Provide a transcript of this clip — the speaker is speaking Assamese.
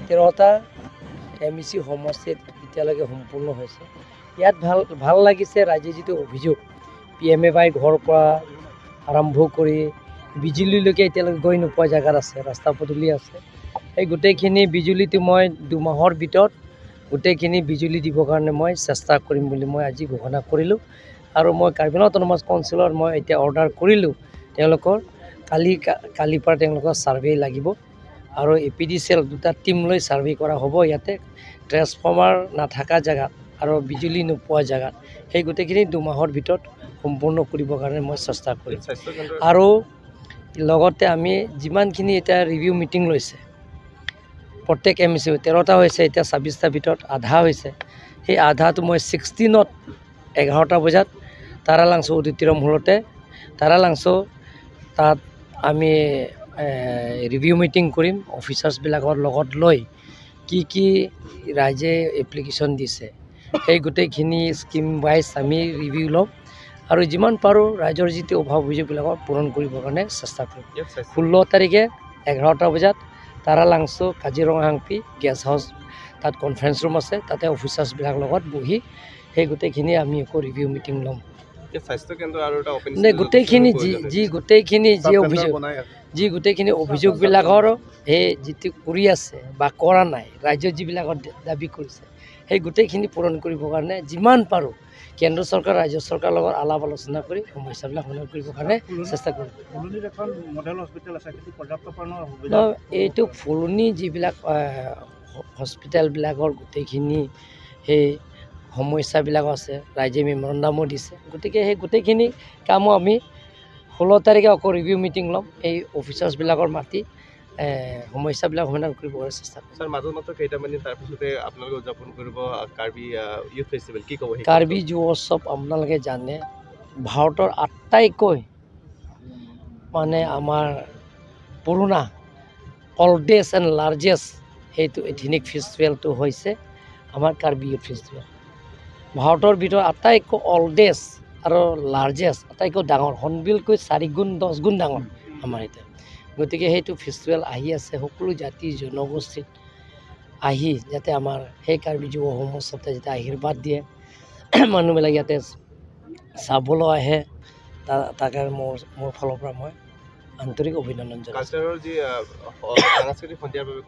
13টা এমইচি সমষ্টিত এতিয়ালৈকে সম্পূৰ্ণ হৈছে। ইয়াত ভাল ভাল লাগিছে, ৰাইজে যিটো অভিযোগ পিএমএৱাই ঘৰৰ পৰা আৰম্ভ কৰি বিজুলীলৈকে এতিয়ালৈকে গৈ নোপোৱা জেগাত আছে, ৰাস্তা পদূলি আছে, সেই গোটেইখিনি বিজুলীটো মই 2 মাহৰ ভিতৰত গোটেইখিনি বিজুলী দিবৰ কাৰণে মই চেষ্টা কৰিম বুলি মই আজি ঘোষণা কৰিলোঁ। আৰু মই কাৰ্বি আংলং অট'নমাছ কাউন্সিলত মই এতিয়া অৰ্ডাৰ কৰিলোঁ, তেওঁলোকৰ কালিৰ পৰা তেওঁলোকৰ ছাৰ্ভে লাগিব আৰু এপিডিচিএল দুটা টীম লৈ ছাৰ্ভে কৰা হ'ব। ইয়াতে ট্ৰেন্সফৰ্মাৰ নাথাকা জেগাত আৰু বিজুলী নোপোৱা জেগাত সেই গোটেইখিনি 2 মাহৰ ভিতৰত সম্পূৰ্ণ কৰিবৰ কাৰণে মই চেষ্টা কৰিম। আৰু লগতে আমি যিমানখিনি এতিয়া ৰিভিউ মিটিং লৈছে প্ৰত্যেক এমইচি 13টা হৈছে, এতিয়া 26টাৰ ভিতৰত আধা হৈছে। সেই আধাটো মই 16ত 11টা বজাত তাৰালাংচু অডিটৰিয়াম হলতে তাৰালাংচু তাত আমি ৰিভিউ মিটিং কৰিম। অফিচাৰ্ছবিলাকৰ লগত লৈ কি কি ৰাইজে এপ্লিকেশ্যন দিছে সেই গোটেইখিনি স্কীম ৱাইজ আমি ৰিভিউ ল'ম আৰু যিমান পাৰোঁ ৰাইজৰ যিটো অভাৱ অভিযোগবিলাকৰ পূৰণ কৰিবৰ কাৰণে চেষ্টা কৰিম। 16 তাৰিখে 11টা বজাত তাৰালাংচু কাজিৰঙা হাংপি গেষ্ট হাউচ তাত কনফাৰেঞ্চ ৰুম আছে, তাতে অফিচাৰ্ছবিলাকৰ লগত বহি সেই গোটেইখিনি আমি আকৌ ৰিভিউ মিটিং ল'ম। গোটেইখিনি যি গোটেইখিনি যি অভিযোগ যি গোটেইখিনি অভিযোগবিলাকৰ সেই যিটো কৰি আছে বা কৰা নাই, ৰাজ্যত যিবিলাকত দাবী কৰিছে সেই গোটেইখিনি পূৰণ কৰিবৰ কাৰণে যিমান পাৰোঁ কেন্দ্ৰ চৰকাৰ ৰাজ্য চৰকাৰৰ লগত আলাপ আলোচনা কৰি সমস্যাবিলাক সমাধান কৰিবৰ কাৰণে চেষ্টা কৰিম। এইটো ফুলনি যিবিলাক হস্পিটেলবিলাকৰ গোটেইখিনি সেই সমস্যাবিলাক আছে, ৰাইজে মেমৰেণ্ডামো দিছে, গতিকে সেই গোটেইখিনি কামো আমি 16 তাৰিখে আকৌ ৰিভিউ মিটিং ল'ম, এই অফিচাৰ্ছবিলাকৰ মাতি সমস্যাবিলাক সমাধান কৰিব চেষ্টা কৰিম। ছাৰ, মাজত মাত্ৰ কেইটামান দিন তাৰপিছতে আপোনালোকে উদযাপন কৰিব কাৰ্বি ইউথ ফেষ্টিভেল, কি ক'ব? কাৰ্বি যুৱ উৎসৱ আপোনালোকে জানে ভাৰতৰ আটাইতকৈ মানে আমাৰ পুৰণা অল্ডেষ্ট এণ্ড লাৰ্জেষ্ট সেইটো এথনিক ফেষ্টিভেলটো হৈছে আমাৰ কাৰ্বি ইউথ ফেষ্টিভেল। ভাৰতৰ ভিতৰত আটাইতকৈ অল্ডেষ্ট আৰু লাৰ্জেষ্ট, আটাইতকৈ ডাঙৰ, হৰ্ণবিলকৈ 4 গুণ 10 গুণ ডাঙৰ আমাৰ এতিয়া। গতিকে সেইটো ফেষ্টিভেল আহি আছে, সকলো জাতি জনগোষ্ঠীত আহি যাতে আমাৰ সেই কাৰ্বি যুৱ সমাজতে যাতে আশীৰ্বাদ দিয়ে, মানুহবিলাক ইয়াতে চাবলৈ আহে, তাকে মোৰ ফালৰ পৰা মই আন্তৰিক অভিনন্দন জনাইছোঁ। কালচাৰৰ যি সাংস্কৃতিক সন্ধিয়াৰ বাবে